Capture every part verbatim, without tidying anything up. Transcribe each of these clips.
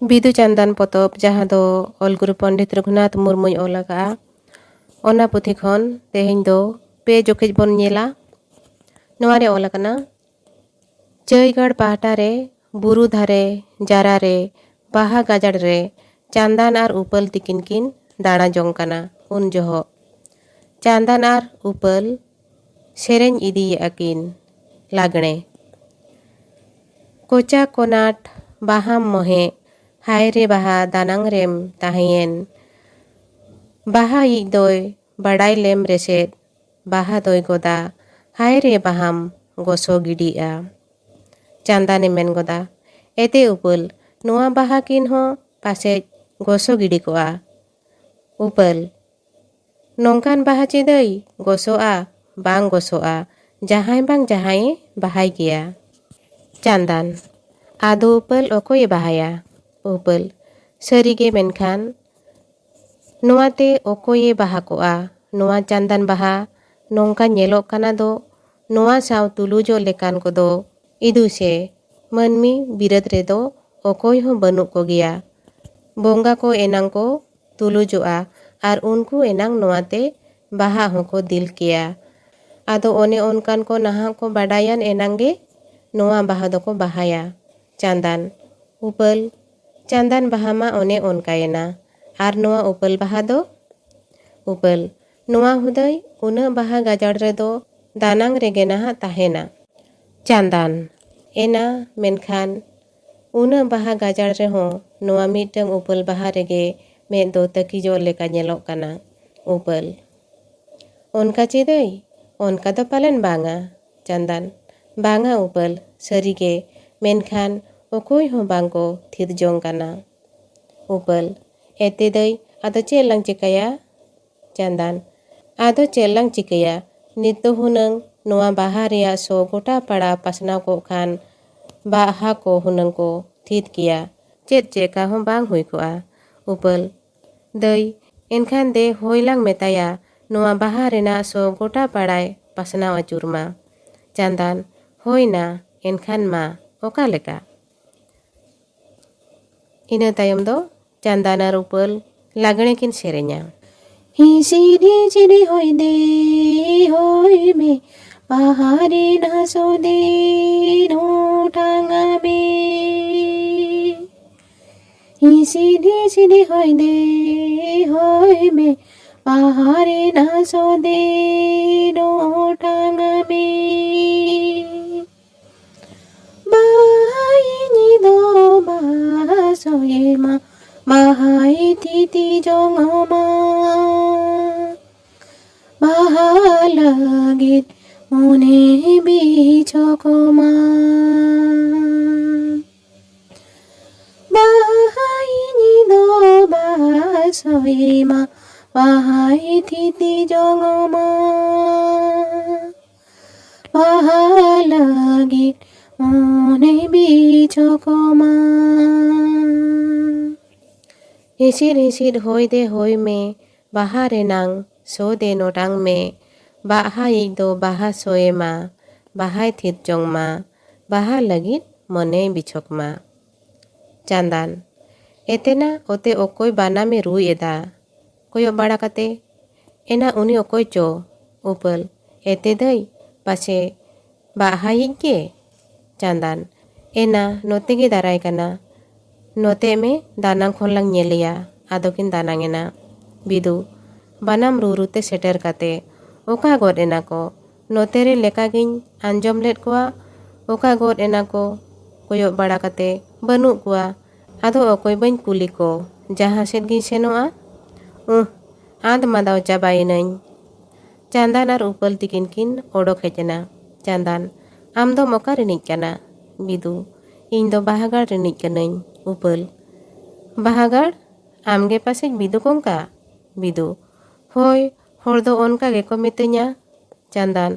ᱵᱤᱫᱩ ᱪᱟᱸᱫᱟᱱ ᱯᱚᱛᱚᱵ, ᱡᱟᱦᱟᱸ ᱫᱚ ᱚᱞ ᱜᱩᱨᱩ ᱯᱚᱱᱰᱤᱛ ᱨᱚᱜᱷᱩᱱᱟᱛᱷ ᱢᱩᱨᱢᱩᱭ ᱚᱞ ᱟᱠᱟᱫᱼᱟ, ᱚᱱᱟ ᱯᱩᱛᱷᱤ ᱠᱷᱚᱱ ᱛᱮᱦᱮᱧ ᱫᱚ ᱯᱮ ᱡᱚᱠᱷᱮᱡ ᱵᱚᱱ ᱧᱮᱞᱟ᱾ ᱱᱚᱣᱟ ᱨᱮ ᱚᱞ ᱟᱠᱟᱱᱟ, ᱪᱟᱹᱭᱜᱟᱲ ᱯᱟᱦᱴᱟ ᱨᱮ ᱵᱩᱨᱩ ᱫᱷᱟᱨᱮ ᱡᱟᱨᱟ ᱨᱮ ᱵᱟᱦᱟ ᱜᱟᱡᱟᱲ ᱨᱮ ᱪᱟᱸᱫᱟᱱ ᱟᱨ ᱩᱯᱟᱹᱞ ᱛᱤᱠᱤᱱ ᱠᱤᱱ ᱫᱟᱬᱟ ᱡᱚᱝ ᱠᱟᱱᱟ᱾ ᱩᱱ ᱡᱚᱦᱚᱜ ᱪᱟᱸᱫᱟᱱ ᱟᱨ ᱩᱯᱟᱹᱞ ᱥᱮᱨᱮᱧ ᱤᱫᱤᱭᱮᱫᱼᱟ ᱠᱤᱱ ᱞᱟᱜᱽᱬᱮ᱾ ᱠᱚᱪᱟ ᱠᱚᱱᱟᱴ ᱵᱟᱦᱟᱢ ᱢᱚᱦᱮ, ᱦᱟᱭ ᱨᱮ ᱵᱟᱦᱟ ᱫᱟᱱᱟᱝ ᱨᱮᱢ ᱛᱟᱦᱮᱸᱭᱮᱱ᱾ ᱵᱟᱦᱟ ᱤᱡ ᱫᱚᱭ ᱵᱟᱰᱟᱭ ᱞᱮᱢ ᱨᱮᱥᱮᱫ, ᱵᱟᱦᱟ ᱫᱚᱭ ᱜᱚᱫᱟ, ᱦᱟᱭ ᱨᱮ ᱵᱟᱦᱟᱢ ᱜᱚᱥᱚ ᱜᱤᱰᱤᱜᱼᱟ᱾ ᱪᱟᱸᱫᱟᱱᱮ ᱢᱮᱱ ᱜᱚᱫᱟ, ᱮᱛᱮ ᱩᱯᱟᱹᱞ, ᱱᱚᱣᱟ ᱵᱟᱦᱟ ᱠᱤᱱ ᱦᱚᱸ ᱯᱟᱥᱮᱡ ᱜᱚᱥᱚ ᱜᱤᱰᱤ ᱠᱚᱜᱼᱟ᱾ ᱩᱯᱟᱹᱞ, ᱱᱚᱝᱠᱟᱱ ᱵᱟᱦᱟ ᱪᱮᱫᱟᱹᱭ ᱜᱚᱥᱚᱜᱼᱟ? ᱵᱟᱝ ᱜᱚᱥᱚᱜᱼᱟ, ᱡᱟᱦᱟᱸᱭ ᱵᱟᱝ ᱡᱟᱦᱟᱸᱭᱮ ᱵᱟᱦᱟᱭ ᱜᱮᱭᱟ᱾ ᱪᱟᱸᱫᱟᱱ, ᱟᱫᱚ ᱩᱯᱟᱹᱞ ᱚᱠᱚᱭᱮ ᱵᱟᱦᱟᱭᱟ? ᱩᱯᱟᱹᱞ, ᱥᱟᱹᱨᱤᱜᱮ, ᱢᱮᱱᱠᱷᱟᱱ ᱱᱚᱣᱟᱛᱮ ᱚᱠᱚᱭᱮ ᱵᱟᱦᱟ ᱠᱚᱜᱼᱟ? ᱱᱚᱣᱟ ᱪᱟᱸᱫᱟᱱ ᱵᱟᱦᱟ ᱱᱚᱝᱠᱟ ᱧᱮᱞᱚᱜ ᱠᱟᱱᱟ ᱫᱚ, ᱱᱚᱣᱟ ᱥᱟᱶ ᱛᱩᱞᱩᱡᱚᱜ ᱞᱮᱠᱟᱱ ᱠᱚᱫᱚ ᱤᱫᱩ ᱥᱮ ᱢᱟᱹᱱᱢᱤ ᱵᱤᱨᱟᱹᱫ ᱨᱮᱫᱚ ᱚᱠᱚᱭ ᱦᱚᱸ ᱵᱟᱹᱱᱩᱜ ᱠᱚᱜᱮᱭᱟ᱾ ᱵᱚᱸᱜᱟ ᱠᱚ ᱮᱱᱟᱝ ᱠᱚ ᱛᱩᱞᱩᱡᱚᱜᱼᱟ ᱟᱨ ᱩᱱᱠᱩ ᱮᱱᱟᱝ ᱱᱚᱣᱟᱛᱮ ᱵᱟᱦᱟ ᱦᱚᱸᱠᱚ ᱫᱤᱞ ᱠᱮᱭᱟ᱾ ᱟᱫᱚ ᱚᱱᱮ ᱚᱱᱠᱟᱱ ᱠᱚ ᱱᱟᱦᱟᱜ ᱠᱚ ᱵᱟᱰᱟᱭᱟᱱ ᱮᱱᱟᱝ ᱜᱮ ᱱᱚᱣᱟ ᱵᱟᱦᱟ ᱫᱚᱠᱚ ᱵᱟᱦᱟᱭᱟ᱾ ᱪᱟᱸᱫᱟᱱ, ᱩᱯᱟᱹᱞ, ᱪᱟᱸᱫᱟᱱ ᱵᱟᱦᱟ ᱢᱟ ᱚᱱᱮ ᱚᱱᱠᱟᱭᱮᱱᱟ᱾ ᱟᱨ ᱱᱚᱣᱟ ᱩᱯᱟᱹᱞ ᱵᱟᱦᱟ ᱫᱚ? ᱩᱯᱟᱹᱞ, ᱱᱚᱣᱟ ᱦᱩᱫᱟᱹᱭ ᱩᱱᱟᱹᱜ ᱵᱟᱦᱟ ᱜᱟᱡᱟᱲ ᱨᱮᱫᱚ ᱫᱟᱱᱟᱝ ᱨᱮᱜᱮ ᱱᱟᱦᱟᱜ ᱛᱟᱦᱮᱱᱟ᱾ ᱪᱟᱸᱫᱟᱱ, ᱮᱱᱟ, ᱢᱮᱱᱠᱷᱟᱱ ᱩᱱᱟᱹᱜ ᱵᱟᱦᱟ ᱜᱟᱡᱟᱲ ᱨᱮᱦᱚᱸ ᱱᱚᱣᱟ ᱢᱤᱫᱴᱟᱝ ᱩᱯᱟᱹᱞ ᱵᱟᱦᱟ ᱨᱮᱜᱮ ᱢᱮᱫ ᱫᱚ ᱛᱟᱹᱠᱤᱡᱚᱜ ᱞᱮᱠᱟ ᱧᱮᱞᱚᱜ ᱠᱟᱱᱟ᱾ ᱩᱯᱟᱹᱞ, ᱚᱱᱠᱟ ᱪᱮᱫᱟᱹᱭ? ᱚᱱᱠᱟ ᱫᱚ ᱯᱟᱞᱮᱱ ᱵᱟᱝᱟ᱾ ᱪᱟᱸᱫᱟᱱ, ᱵᱟᱝᱟ ᱩᱯᱟᱹᱞ, ᱥᱟᱹᱨᱤᱜᱮ, ᱢᱮᱱᱠᱷᱟᱱ ᱚᱠᱚᱭ ᱦᱚᱸ ᱵᱟᱝ ᱠᱚ ᱛᱷᱤᱨ ᱡᱚᱝ ᱠᱟᱱᱟ᱾ ᱩᱯᱟᱹᱞ, ᱮᱛᱮ ᱫᱟᱹᱭ, ᱟᱫᱚ ᱪᱮᱫ ᱞᱟᱝ ᱪᱤᱠᱟᱹᱭᱟ? ᱪᱟᱸᱫᱟᱱ, ᱟᱫᱚ ᱪᱮᱫ ᱞᱟᱝ ᱪᱤᱠᱟᱹᱭᱟ? ᱱᱤᱛ ᱫᱚ ᱦᱩᱱᱟᱹᱝ ᱱᱚᱣᱟ ᱵᱟᱦᱟ ᱨᱮᱭᱟᱜ ᱥᱚ ᱜᱚᱴᱟ ᱯᱟᱲᱟ ᱯᱟᱥᱱᱟᱣ ᱠᱚᱜ ᱠᱷᱟᱱ ᱵᱟᱦᱟ ᱠᱚ ᱦᱩᱱᱟᱹᱝ ᱠᱚ ᱛᱷᱤᱛ ᱠᱮᱭᱟ᱾ ᱪᱮᱫ ᱪᱮᱠᱟ ᱦᱚᱸ ᱵᱟᱝ ᱦᱩᱭ ᱠᱚᱜᱼᱟ᱾ ᱩᱯᱟᱹᱞ, ᱫᱟᱹᱭ, ᱮᱱᱠᱷᱟᱱ ᱫᱮ ᱦᱳᱭ ᱞᱟᱝ ᱢᱮᱛᱟᱭᱟ, ᱱᱚᱣᱟ ᱵᱟᱦᱟ ᱨᱮᱱᱟᱜ ᱥᱚ ᱜᱚᱴᱟ ᱯᱟᱲᱟᱭ ᱯᱟᱥᱱᱟᱣ ᱟᱹᱪᱩᱨ ᱢᱟ᱾ ᱪᱟᱸᱫᱟᱱ, ᱦᱳᱭ ᱱᱟ, ᱮᱱᱠᱷᱟᱱ ᱢᱟ, ᱚᱠᱟ ᱞᱮᱠᱟ? ᱤᱱᱟᱹ ᱛᱟᱭᱚᱢ ᱫᱚ ᱪᱟᱸᱫᱟᱱ ᱟᱨ ᱩᱯᱟᱹᱞ ᱞᱟᱜᱽᱬᱮ ᱠᱤᱱ ᱥᱮᱨᱮᱧᱟ᱾ ᱦᱤᱥᱤᱨ ᱦᱤᱥᱤᱨ ᱦᱚᱭ ᱫᱮ ᱦᱚᱭ ᱢᱮ, ᱵᱟᱦᱟ ᱨᱮᱱᱟᱜ ᱥᱚ ᱫᱮᱱ ᱚᱴᱟᱝ ᱢᱮ᱾ ᱦᱤᱥᱤᱨ ᱦᱤᱥᱤᱨ ᱦᱚᱭ ᱫᱮ ᱦᱚᱭ ᱢᱮ, ᱵᱟᱦᱟ ᱨᱮᱱᱟᱜ ᱥᱚ ᱫᱮᱱ ᱚᱴᱟᱝ ᱢᱮ᱾ ᱵᱟᱦᱟ ᱤᱧ ᱫᱚ ᱵᱟᱦᱟ ᱥᱚᱭᱮ ᱢᱟ, ᱵᱟᱦᱟᱭ ᱛᱷᱤᱛᱤ ᱡᱚᱝ ᱢᱟ᱾ ᱵᱟᱦᱟ ᱞᱟᱹᱜᱤᱫ ᱢᱚᱱᱮ ᱵᱤᱪᱷᱚᱠ ᱢᱟ᱾ ᱵᱟᱦᱟ ᱤᱧ ᱫᱚ ᱵᱟᱦᱟ ᱥᱚᱭᱮ ᱢᱟ, ᱵᱟᱦᱟᱭ ᱛᱷᱤᱛᱤ ᱡᱚᱝ ᱢᱟ᱾ ᱵᱟᱦᱟ ᱞᱟᱹᱜᱤᱫ ᱢᱚᱱᱮ ᱵᱤᱪᱷᱚᱠ ᱢᱟ᱾ ᱦᱤᱥᱤᱨ ᱦᱤᱥᱤᱨ ᱦᱚᱭ ᱫᱮ ᱦᱚᱭ ᱢᱮ, ᱵᱟᱦᱟ ᱨᱮᱱᱟᱝ ᱥᱚ ᱫᱮ ᱱᱚᱰᱟᱝ ᱢᱮ᱾ ᱵᱟᱦᱟᱭᱤᱡ ᱫᱚ ᱵᱟᱦᱟ ᱥᱚᱭᱮ ᱢᱟ, ᱵᱟᱦᱟᱭ ᱛᱷᱤᱛ ᱡᱚᱝ ᱢᱟ, ᱵᱟᱦᱟ ᱞᱟᱹᱜᱤᱫ ᱢᱚᱱᱮᱭ ᱵᱤᱪᱷᱚᱠ ᱢᱟ᱾ ᱪᱟᱸᱫᱟᱱ, ᱮᱛᱮᱱᱟ ᱚᱛᱮ ᱚᱠᱚᱭ ᱵᱟᱱᱟᱢᱮ ᱨᱩᱭ ᱮᱫᱟ? ᱠᱚᱭᱚᱜ ᱵᱟᱲᱟ ᱠᱟᱛᱮ, ᱮᱱᱟ ᱩᱱᱤ ᱚᱠᱚᱭ ᱪᱚ? ᱩᱯᱟᱹᱞ, ᱮᱛᱮ ᱫᱟᱹᱭ, ᱯᱟᱪᱮ ᱵᱟᱦᱟᱭᱤᱡ ᱜᱮ? ᱪᱟᱸᱫᱟᱱ, ᱮᱱᱟ ᱱᱚᱛᱮ ᱜᱮ ᱫᱟᱨᱟᱭ ᱠᱟᱱᱟ, ᱱᱚᱛᱮ ᱢᱮ, ᱫᱟᱱᱟᱝ ᱠᱷᱚᱱ ᱞᱟᱝ ᱧᱮᱞᱮᱭᱟ᱾ ᱟᱫᱚ ᱠᱤᱱ ᱫᱟᱱᱟᱝ ᱮᱱᱟ᱾ ᱵᱤᱫᱩ, ᱵᱟᱱᱟᱢ ᱨᱩ ᱨᱩ ᱛᱮ ᱥᱮᱴᱮᱨ ᱠᱟᱛᱮ, ᱚᱠᱟ ᱜᱚᱫ ᱮᱱᱟ ᱠᱚ? ᱱᱚᱛᱮ ᱨᱮ ᱞᱮᱠᱟ ᱜᱤᱧ ᱟᱸᱡᱚᱢ ᱞᱮᱫ ᱠᱚᱣᱟ, ᱚᱠᱟ ᱜᱚᱫ ᱮᱱᱟ ᱠᱚ? ᱠᱚᱭᱚᱜ ᱵᱟᱲᱟ ᱠᱟᱛᱮ, ᱵᱟᱹᱱᱩᱜ ᱠᱚᱣᱟ, ᱟᱫᱚ ᱚᱠᱚᱭ ᱵᱟᱹᱧ ᱠᱩᱞᱤ ᱠᱚ, ᱡᱟᱦᱟᱸ ᱥᱮᱫ ᱜᱤᱧ ᱥᱮᱱᱚᱜᱼᱟ᱾ ᱩᱦ, ᱟᱸᱫ ᱢᱟᱫᱟᱣ ᱪᱟᱵᱟᱭᱮᱱᱟᱹᱧ᱾ ᱪᱟᱸᱫᱟᱱ ᱟᱨ ᱩᱯᱟᱹᱞ ᱛᱤᱠᱤᱱ ᱠᱤᱱ ᱚᱰᱚᱠ ᱦᱮᱡ ᱮᱱᱟ᱾ ᱪᱟᱸᱫᱟᱱ, ᱟᱢ ᱫᱚᱢ ᱚᱠᱟ ᱨᱤᱱᱤᱡ ᱠᱟᱱᱟ? ᱵᱤᱫᱩ, ᱤᱧ ᱫᱚ ᱵᱟᱦᱟᱜᱟᱲ ᱨᱤᱱᱤᱡ ᱠᱟᱹᱱᱟᱹᱧ᱾ ᱩᱯᱟᱹᱞ, ᱵᱟᱦᱟᱜᱟᱲ? ᱟᱢ ᱜᱮ ᱯᱟᱥᱮᱡ ᱵᱤᱫᱩ ᱠᱚᱝᱠᱟ? ᱵᱤᱫᱩ, ᱦᱳᱭ, ᱦᱚᱲ ᱫᱚ ᱚᱱᱠᱟ ᱜᱮᱠᱚ ᱢᱤᱛᱟᱹᱧᱟ᱾ ᱪᱟᱸᱫᱟᱱ,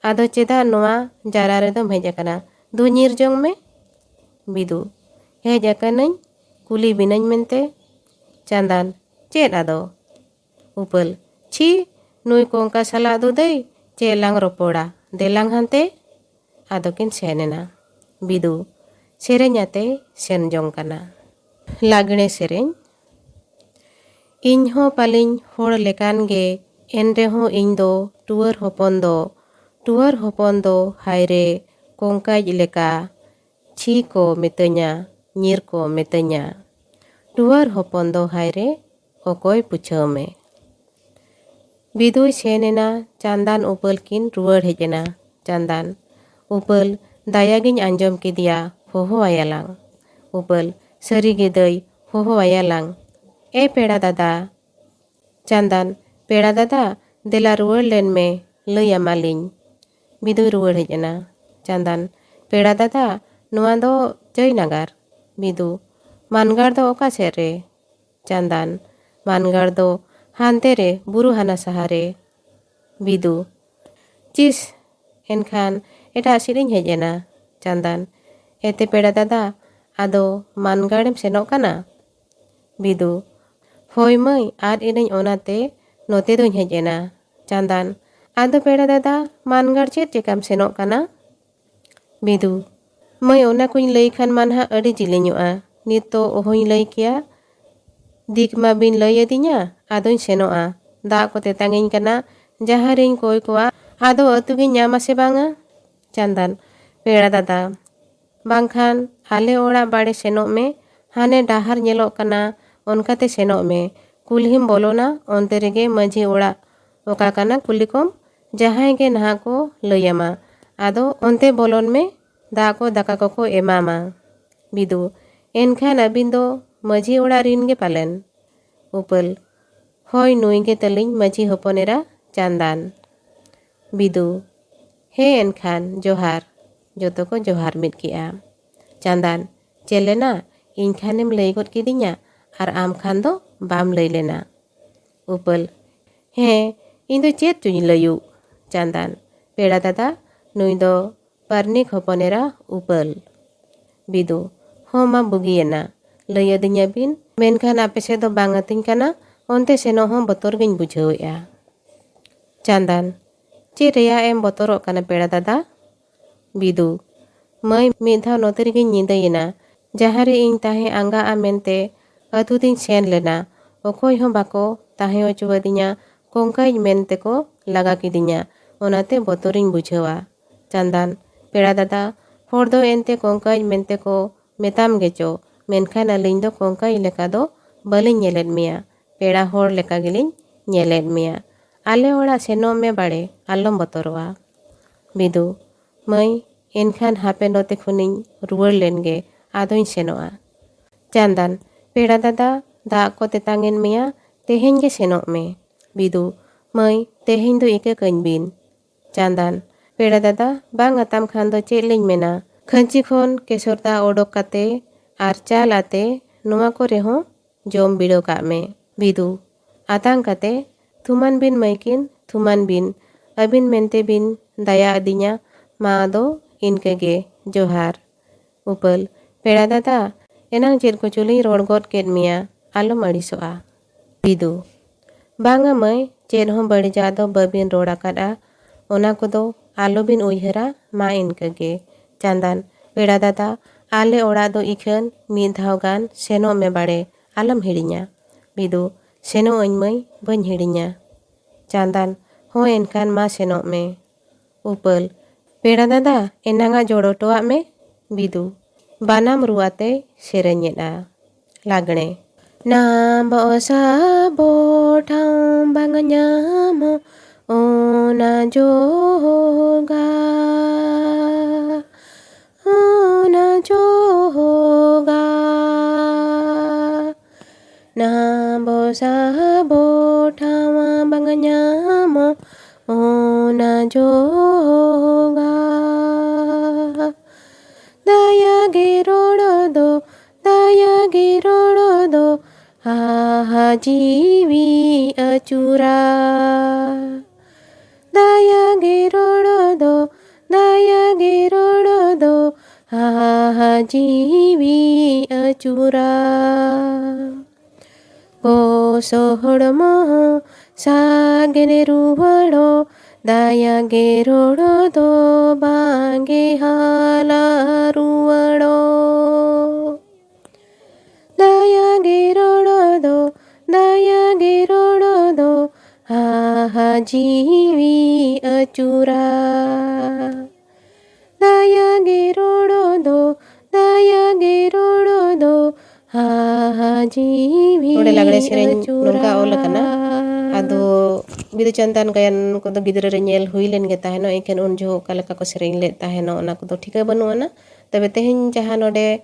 ᱟᱫᱚ ᱪᱮᱫᱟᱜ ᱱᱚᱣᱟ ᱡᱟᱨᱟ ᱨᱮᱫᱚᱢ ᱦᱮᱡ ᱟᱠᱟᱱᱟ? ᱫᱩ ᱧᱤᱨ ᱡᱚᱝ ᱢᱮ᱾ ᱵᱤᱫᱩ, ᱦᱮᱡ ᱟᱠᱟᱱᱟᱹᱧ ᱠᱩᱞᱤ ᱵᱤᱱᱟᱹᱧ ᱢᱮᱱᱛᱮ᱾ ᱪᱟᱸᱫᱟᱱ, ᱪᱮᱫ ᱟᱫᱚ? ᱩᱯᱟᱹᱞ, ᱪᱷᱤ, ᱱᱩᱭ ᱠᱚᱝᱠᱟ ᱥᱟᱞᱟᱜ ᱫᱚ ᱫᱟᱹᱭ ᱪᱮᱫ ᱞᱟᱝ ᱨᱚᱯᱚᱲᱟ, ᱫᱮᱞᱟᱝ ᱦᱟᱱᱛᱮ᱾ ᱟᱫᱚ ᱠᱤᱱ ᱥᱮᱱ ᱮᱱᱟ᱾ ᱵᱤᱫᱩ ᱥᱮᱨᱮᱧ ᱟᱛᱮᱭ ᱥᱮᱱ ᱡᱚᱝ ᱠᱟᱱᱟ᱾ ᱞᱟᱜᱽᱬᱮ ᱥᱮᱨᱮᱧ᱾ ᱤᱧ ᱦᱚᱸ ᱯᱟᱞᱮᱧ ᱦᱚᱲ ᱞᱮᱠᱟᱱ ᱜᱮ, ᱮᱱ ᱨᱮᱦᱚᱸ ᱤᱧ ᱫᱚ ᱴᱩᱣᱟᱹᱨ ᱦᱚᱯᱚᱱ ᱫᱚ, ᱴᱩᱣᱟᱹᱨ ᱦᱚᱯᱚᱱ ᱫᱚ ᱦᱟᱭ ᱨᱮ ᱠᱚᱝᱠᱟᱡ ᱞᱮᱠᱟ, ᱪᱷᱤ ᱠᱚ ᱢᱤᱛᱟᱹᱧᱟ, ᱧᱤᱨ ᱠᱚ ᱢᱤᱛᱟᱹᱧᱟ᱾ ᱴᱩᱣᱟᱹᱨ ᱦᱚᱯᱚᱱ ᱫᱚ ᱦᱟᱭ ᱨᱮ ᱚᱠᱚᱭ ᱯᱩᱪᱷᱟᱹᱣ ᱢᱮ᱾ ᱵᱤᱫᱩᱭ ᱥᱮᱱ ᱮᱱᱟ, ᱪᱟᱸᱫᱟᱱ ᱩᱯᱟᱹᱞ ᱠᱤᱱ ᱨᱩᱣᱟᱹᱲ ᱦᱮᱡ ᱮᱱᱟ᱾ ᱪᱟᱸᱫᱟᱱ, ᱩᱯᱟᱹᱞ, ᱫᱟᱭᱟᱜᱤᱧ ᱟᱸᱡᱚᱢ ᱠᱮᱫᱮᱭᱟ, ᱦᱚᱦᱚ ᱟᱭᱟᱞᱟᱝ᱾ ᱩᱯᱟᱹᱞ, ᱥᱟᱹᱨᱤ ᱜᱮ ᱫᱟᱹᱭ, ᱦᱚᱦᱚ ᱟᱭᱟᱞᱟᱝ᱾ ᱮ ᱯᱮᱲᱟ ᱫᱟᱫᱟ᱾ ᱪᱟᱸᱫᱟᱱ, ᱯᱮᱲᱟ ᱫᱟᱫᱟ, ᱫᱮᱞᱟ ᱨᱩᱣᱟᱹᱲ ᱞᱮᱱ ᱢᱮ, ᱞᱟᱹᱭ ᱟᱢᱟᱞᱤᱧ᱾ ᱵᱤᱫᱩᱭ ᱨᱩᱣᱟᱹᱲ ᱦᱮᱡ ᱮᱱᱟ᱾ ᱪᱟᱸᱫᱟᱱ, ᱯᱮᱲᱟ ᱫᱟᱫᱟ, ᱱᱚᱣᱟ ᱫᱚ ᱪᱟᱹᱭ ᱱᱟᱜᱟᱨ᱾ ᱵᱤᱫᱩ, ᱢᱟᱱᱜᱟᱲ ᱫᱚ ᱚᱠᱟ ᱥᱮᱫ ᱨᱮ? ᱪᱟᱸᱫᱟᱱ, ᱢᱟᱱᱜᱟᱲ ᱫᱚ ᱦᱟᱱᱛᱮ ᱨᱮ, ᱵᱩᱨᱩ ᱦᱟᱱᱟ ᱥᱟᱦᱟ ᱨᱮ᱾ ᱵᱤᱫᱩ, ᱪᱤᱥ, ᱮᱱᱠᱷᱟᱱ ᱮᱴᱟᱜ ᱥᱮᱫ ᱤᱧ ᱦᱮᱡ ᱮᱱᱟ᱾ ᱪᱟᱸᱫᱟᱱ, ᱮᱛᱮ ᱯᱮᱲᱟ ᱫᱟᱫᱟ, ᱟᱫᱚ ᱢᱟᱱᱜᱟᱲᱮᱢ ᱥᱮᱱᱚᱜ ᱠᱟᱱᱟ? ᱵᱤᱫᱩ, ᱦᱳᱭ ᱢᱟᱹᱭ, ᱟᱫ ᱮᱱᱟᱹᱧ, ᱚᱱᱟᱛᱮ ᱱᱚᱛᱮ ᱫᱚᱧ ᱦᱮᱡ ᱮᱱᱟ᱾ ᱪᱟᱸᱫᱟᱱ, ᱟᱫᱚ ᱯᱮᱲᱟ ᱫᱟᱫᱟ, ᱢᱟᱱᱜᱟᱲ ᱪᱮᱫ ᱪᱮᱠᱟᱢ ᱥᱮᱱᱚᱜ ᱠᱟᱱᱟ? ᱵᱤᱫᱩ, ᱢᱟᱹᱭ, ᱚᱱᱟ ᱠᱚᱧ ᱞᱟᱹᱭ ᱠᱷᱟᱱ ᱢᱟ ᱱᱟᱦᱟᱜ ᱟᱹᱰᱤ ᱡᱤᱞᱤᱧᱚᱜᱼᱟ, ᱱᱤᱛ ᱛᱚ ᱚᱦᱚᱧ ᱞᱟᱹᱭ ᱠᱮᱭᱟ᱾ ᱫᱤᱠ ᱢᱟ ᱵᱤᱱ ᱞᱟᱹᱭ ᱟᱹᱫᱤᱧᱟ, ᱟᱫᱚᱧ ᱥᱮᱱᱚᱜᱼᱟ᱾ ᱫᱟᱜ ᱠᱚ ᱛᱮᱛᱟᱝᱤᱧ ᱠᱟᱱᱟ, ᱡᱟᱦᱟᱸ ᱨᱮᱧ ᱠᱚᱭ ᱠᱚᱣᱟ, ᱟᱫᱚ ᱟᱹᱛᱩ ᱜᱤᱧ ᱧᱟᱢᱟ ᱥᱮ ᱵᱟᱝᱟ? ᱪᱟᱸᱫᱟᱱ, ᱯᱮᱲᱟ ᱫᱟᱫᱟ, ᱵᱟᱝᱠᱷᱟᱱ ᱟᱞᱮ ᱚᱲᱟᱜ ᱵᱟᱲᱮ ᱥᱮᱱᱚᱜ ᱢᱮ, ᱦᱟᱱᱮ ᱰᱟᱦᱟᱨ ᱧᱮᱞᱚᱜ ᱠᱟᱱᱟ, ᱚᱱᱠᱟᱛᱮ ᱥᱮᱱᱚᱜ ᱢᱮ᱾ ᱠᱩᱞᱦᱤᱢ ᱵᱚᱞᱚᱱᱟ, ᱚᱱᱛᱮ ᱨᱮᱜᱮ ᱢᱟᱹᱡᱷᱤ ᱚᱲᱟᱜ ᱚᱠᱟ ᱠᱟᱱᱟ ᱠᱩᱞᱤ ᱠᱚᱢ, ᱡᱟᱦᱟᱸᱭ ᱜᱮ ᱱᱟᱦᱟᱜ ᱠᱚ ᱞᱟᱹᱭ ᱟᱢᱟ᱾ ᱟᱫᱚ ᱚᱱᱛᱮ ᱵᱚᱞᱚᱱ ᱢᱮ, ᱫᱟᱜ ᱠᱚ ᱫᱟᱠᱟ ᱠᱚᱠᱚ ᱮᱢᱟᱢᱟ᱾ ᱵᱤᱫᱩ, ᱮᱱᱠᱷᱟᱱ ᱟᱹᱵᱤᱱ ᱫᱚ ᱢᱟᱹᱡᱷᱤ ᱚᱲᱟᱜ ᱨᱤᱱ ᱜᱮ ᱯᱟᱞᱮᱱ? ᱩᱯᱟᱹᱞ, ᱦᱳᱭ, ᱱᱩᱭ ᱜᱮ ᱛᱟᱹᱞᱤᱧ ᱢᱟᱹᱡᱷᱤ ᱦᱚᱯᱚᱱ ᱮᱨᱟ ᱪᱟᱸᱫᱟᱱ᱾ ᱵᱤᱫᱩ, ᱦᱮᱸ ᱮᱱᱠᱷᱟᱱ ᱡᱚᱦᱟᱨ᱾ ᱡᱚᱛᱚ ᱠᱚ ᱡᱚᱦᱟᱨ ᱢᱤᱫ ᱠᱮᱜᱼᱟ᱾ ᱪᱟᱸᱫᱟᱱ, ᱪᱮᱫ ᱞᱮᱱᱟ? ᱤᱧ ᱠᱷᱟᱱᱮᱢ ᱞᱟᱹᱭ ᱜᱚᱫ ᱠᱤᱫᱤᱧᱟ, ᱟᱨ ᱟᱢ ᱠᱷᱟᱱ ᱫᱚ ᱵᱟᱢ ᱞᱟᱹᱭ ᱞᱮᱱᱟ᱾ ᱩᱯᱟᱹᱞ, ᱦᱮᱸ, ᱤᱧ ᱫᱚ ᱪᱮᱫ ᱪᱚᱧ ᱞᱟᱹᱭᱩᱜ᱾ ᱪᱟᱸᱫᱟᱱ, ᱯᱮᱲᱟ ᱫᱟᱫᱟ, ᱱᱩᱭ ᱫᱚ ᱯᱟᱨᱱᱤᱠ ᱦᱚᱯᱚᱱ ᱮᱨᱟ ᱩᱯᱟᱹᱞ᱾ ᱵᱤᱫᱩ, ᱦᱚᱸ ᱢᱟ ᱵᱩᱜᱤᱭᱮᱱᱟ, ᱞᱟᱹᱭ ᱟᱹᱫᱤᱧᱟ ᱵᱤᱱ, ᱢᱮᱱᱠᱷᱟᱱ ᱟᱯᱮ ᱥᱮᱫ ᱫᱚ ᱵᱟᱝ ᱟᱹᱛᱤᱧ ᱠᱟᱱᱟ, ᱚᱱᱛᱮ ᱥᱮᱱᱚᱜ ᱦᱚᱸ ᱵᱚᱛᱚᱨ ᱜᱤᱧ ᱵᱩᱡᱷᱟᱹᱣᱮᱫᱼᱟ᱾ ᱪᱟᱸᱫᱟᱱ, ᱪᱮᱫ ᱨᱮᱭᱟᱜ ᱮᱢ ᱵᱚᱛᱚᱨᱚᱜ ᱠᱟᱱᱟ ᱯᱮᱲᱟ ᱫᱟᱫᱟ? ᱵᱤᱫᱩ, ᱢᱟᱹᱭ, ᱢᱤᱫ ᱫᱷᱟᱣ ᱱᱚᱛᱮ ᱨᱮᱜᱮᱧ ᱧᱤᱫᱟᱹᱭᱮᱱᱟ, ᱡᱟᱦᱟᱸ ᱨᱮ ᱤᱧ ᱛᱟᱦᱮᱸ ᱟᱸᱜᱟᱜᱼᱟ ᱢᱮᱱᱛᱮ ᱟᱹᱛᱩ ᱛᱤᱧ ᱥᱮᱱ ᱞᱮᱱᱟ᱾ ᱚᱠᱚᱭ ᱦᱚᱸ ᱵᱟᱠᱚ ᱛᱟᱦᱮᱸ ᱦᱚᱪᱚᱣᱟᱫᱤᱧᱟ᱾ ᱠᱚᱝᱠᱟᱭᱤᱡ ᱢᱮᱱᱛᱮ ᱠᱚ ᱞᱟᱜᱟ ᱠᱤᱫᱤᱧᱟ᱾ ᱚᱱᱟᱛᱮ ᱵᱚᱛᱚᱨᱤᱧ ᱵᱩᱡᱷᱟᱹᱣᱟ᱾ ᱪᱟᱸᱫᱟᱱ, ᱯᱮᱲᱟ ᱫᱟᱫᱟ, ᱦᱚᱲ ᱫᱚ ᱮᱱᱛᱮ ᱠᱚᱝᱠᱟᱭᱤᱡ ᱢᱮᱱᱛᱮ ᱠᱚ ᱢᱮᱛᱟᱢ ᱜᱮᱪᱚ, ᱢᱮᱱᱠᱷᱟᱱ ᱟᱹᱞᱤᱧ ᱫᱚ ᱠᱚᱝᱠᱟᱭᱤᱡ ᱞᱮᱠᱟ ᱫᱚ ᱵᱟᱹᱞᱤᱧ ᱧᱮᱞᱮᱫ ᱢᱮᱭᱟ᱾ ᱯᱮᱲᱟ ᱦᱚᱲ ᱞᱮᱠᱟ ᱜᱮᱞᱤᱧ ᱧᱮᱞᱮᱫ ᱢᱮᱭᱟ᱾ ᱟᱞᱮ ᱚᱲᱟᱜ ᱥᱮᱱᱚᱜ ᱢᱮ ᱵᱟᱲᱮ, ᱟᱞᱚᱢ ᱵᱚᱛᱚᱨᱚᱜᱼᱟ᱾ ᱵᱤᱫᱩ, ᱢᱟᱹᱭ, ᱮᱱᱠᱷᱟᱱ ᱦᱟᱯᱮ ᱱᱚᱛᱮ ᱠᱷᱚᱱᱤᱧ ᱨᱩᱣᱟᱹᱲ ᱞᱮᱱ ᱜᱮ, ᱟᱫᱚᱧ ᱥᱮᱱᱚᱜᱼᱟ᱾ ᱪᱟᱸᱫᱟᱱ, ᱯᱮᱲᱟ ᱫᱟᱫᱟ, ᱫᱟᱜ ᱠᱚ ᱛᱮᱛᱟᱝ ᱮᱱ ᱢᱮᱭᱟ, ᱛᱮᱦᱮᱧ ᱜᱮ ᱥᱮᱱᱚᱜ ᱢᱮ᱾ ᱵᱤᱫᱩ, ᱢᱟᱹᱭ, ᱛᱮᱦᱮᱧ ᱫᱚ ᱤᱠᱟᱹ ᱠᱟᱹᱧ ᱵᱤᱱ᱾ ᱪᱟᱸᱫᱟᱱ, ᱯᱮᱲᱟ ᱫᱟᱫᱟ, ᱵᱟᱝ ᱟᱛᱟᱢ ᱠᱷᱟᱱ ᱫᱚ ᱪᱮᱫ ᱞᱤᱧ ᱢᱮᱱᱟ? ᱠᱷᱟᱹᱧᱪᱤ ᱠᱷᱚᱱ ᱠᱮᱥᱚᱨ ᱫᱟᱜ ᱚᱰᱚᱠ ᱠᱟᱛᱮ ᱟᱨ ᱪᱟᱞ ᱟᱛᱮ ᱱᱚᱣᱟ ᱠᱚᱨᱮ ᱦᱚᱸ ᱡᱚᱢ ᱵᱤᱰᱟᱹᱣ ᱠᱟᱜ ᱢᱮ᱾ ᱵᱤᱫᱩ, ᱟᱛᱟᱝ ᱠᱟᱛᱮ, ᱛᱷᱩᱢᱟᱱ ᱵᱤᱱ ᱢᱟᱹᱭᱠᱤᱱ, ᱛᱷᱩᱢᱟᱱ ᱵᱤᱱ, ᱟᱹᱵᱤᱱ ᱢᱮᱱᱛᱮ ᱵᱤᱱ ᱫᱟᱭᱟ ᱟᱹᱫᱤᱧᱟ, ᱢᱟ ᱟᱫᱚ ᱤᱱᱠᱟᱹ ᱜᱮ, ᱡᱚᱦᱟᱨ᱾ ᱩᱯᱟᱹᱞ, ᱯᱮᱲᱟ ᱫᱟᱫᱟ, ᱮᱱᱟᱝ ᱪᱮᱫ ᱠᱚᱪᱚᱞᱤᱧ ᱨᱚᱲ ᱜᱚᱫ ᱠᱮᱫ ᱢᱮᱭᱟ, ᱟᱞᱚᱢ ᱟᱹᱲᱤᱥᱚᱜᱼᱟ᱾ ᱵᱤᱫᱩ, ᱵᱟᱝᱟ ᱢᱟᱹᱭ, ᱪᱮᱫ ᱦᱚᱸ ᱵᱟᱹᱲᱤᱡᱟᱜ ᱫᱚ ᱵᱟᱹᱵᱤᱱ ᱨᱚᱲ ᱟᱠᱟᱫᱼᱟ, ᱚᱱᱟ ᱠᱚᱫᱚ ᱟᱞᱚᱵᱤᱱ ᱩᱭᱦᱟᱹᱨᱟ, ᱢᱟ ᱤᱱᱠᱟᱹ ᱜᱮ᱾ ᱪᱟᱸᱫᱟᱱ, ᱯᱮᱲᱟ ᱫᱟᱫᱟ, ᱟᱞᱮ ᱚᱲᱟᱜ ᱫᱚ ᱤᱠᱷᱟᱹᱱ ᱢᱤᱫ ᱫᱷᱟᱣ ᱜᱟᱱ ᱥᱮᱱᱚᱜ ᱢᱮ ᱵᱟᱲᱮ, ᱟᱞᱚᱢ ᱦᱤᱲᱤᱧᱟ᱾ ᱵᱤᱫᱩ, ᱥᱮᱱᱚᱜ ᱟᱹᱧ ᱢᱟᱹᱭ, ᱵᱟᱹᱧ ᱦᱤᱲᱤᱧᱟ᱾ ᱪᱟᱸᱫᱟᱱ, ᱦᱚᱸ ᱮᱱᱠᱷᱟᱱ ᱢᱟ ᱥᱮᱱᱚᱜ ᱢᱮ᱾ ᱩᱯᱟᱹᱞ, ᱯᱮᱲᱟ ᱫᱟᱫᱟ, ᱮᱱᱟᱝᱟᱜ ᱡᱚᱲᱚ ᱦᱚᱴᱚᱣᱟᱜ ᱢᱮ᱾ ᱵᱤᱫᱩ, ᱵᱟᱱᱟᱢ ᱨᱩ ᱟᱛᱮᱭ ᱥᱮᱨᱮᱧᱮᱫᱼᱟ᱾ ᱞᱟᱜᱽᱬᱮ᱾ ᱱᱟᱵᱚ ᱥᱟᱵᱚ ᱴᱷᱟᱶ ᱵᱟᱝ ᱧᱟᱢᱚᱜ ᱚᱱᱟ ᱡᱚᱜᱟ, ᱚᱱᱟ ᱡᱚᱜᱟ᱾ ᱱᱟᱵᱚ ᱥᱟᱵᱚ ᱴᱷᱟᱶ ᱵᱟᱝ ᱧᱟᱢᱚᱜ ᱚᱱᱟ ᱡᱚᱜᱟ᱾ ᱫᱟᱭᱟ ᱜᱮ ᱨᱚᱲ ᱫᱚ, ᱫᱟᱭᱟ ᱜᱮ ᱨᱚᱲ ᱫᱚ, ᱟᱦᱟ ᱡᱤᱣᱤ ᱟᱹᱪᱩᱨᱟ᱾ ᱫᱟᱭᱟ ᱜᱮ ᱨᱚᱲ ᱫᱚ, ᱫᱟᱭᱟ ᱜᱮ ᱨᱚᱲ ᱫᱚ, ᱟᱦᱟ ᱡᱤᱣᱤ ᱟᱹᱪᱩᱨᱟ᱾ ᱜᱚᱥᱚ ᱦᱚᱲᱢᱚ ᱥᱟᱜᱮᱱ ᱨᱩᱣᱟᱹᱲᱚᱜ ᱫᱟᱭᱟ ᱜᱮ ᱨᱚᱲ ᱫᱚ ᱵᱟᱝᱜᱮ ᱦᱟᱞᱟ ᱨᱩᱣᱟᱹᱲᱚᱜ᱾ ᱫᱟᱭᱟ ᱜᱮ ᱨᱚᱲ ᱫᱚ, ᱫᱟᱭᱟ ᱜᱮ ᱨᱚᱲ ᱫᱚ, ᱦᱟᱦᱟ ᱡᱤᱣᱤ ᱟᱹᱪᱩᱨᱟ᱾ ᱫᱟᱭᱟ ᱜᱮ ᱨᱚᱲ ᱫᱚ, ᱫᱟᱭᱟ ᱜᱮ ᱨᱚᱲ ᱫᱚ, ᱦᱟᱦᱟ ᱡᱤᱣᱤ ᱱᱚᱰᱮ ᱞᱟᱜᱽᱲᱮ ᱥᱮᱨᱮᱧ ᱟᱹᱪᱩᱨᱟ᱾ ᱱᱚᱝᱠᱟ ᱚᱞ ᱟᱠᱟᱱᱟ᱾ ᱟᱫᱚ ᱵᱤᱫᱩ ᱪᱟᱸᱫᱟᱱ ᱜᱟᱭᱟᱱ ᱠᱚᱫᱚ ᱜᱤᱫᱽᱨᱟᱹ ᱨᱮ ᱧᱮᱞ ᱦᱩᱭ ᱞᱮᱱ ᱜᱮ ᱛᱟᱦᱮᱱᱚᱜ, ᱮᱱᱠᱷᱟᱱ ᱩᱱ ᱡᱚᱦᱚᱜ ᱚᱠᱟ ᱞᱮᱠᱟ ᱠᱚ ᱥᱮᱨᱮᱧ ᱞᱮᱫ ᱛᱟᱦᱮᱱᱚᱜ, ᱚᱱᱟ ᱠᱚᱫᱚ ᱴᱷᱤᱠᱟᱹ ᱵᱟᱹᱱᱩᱜ ᱟᱱᱟ᱾ ᱛᱚᱵᱮ ᱛᱮᱦᱮᱧ ᱡᱟᱦᱟᱸ ᱱᱚᱰᱮ,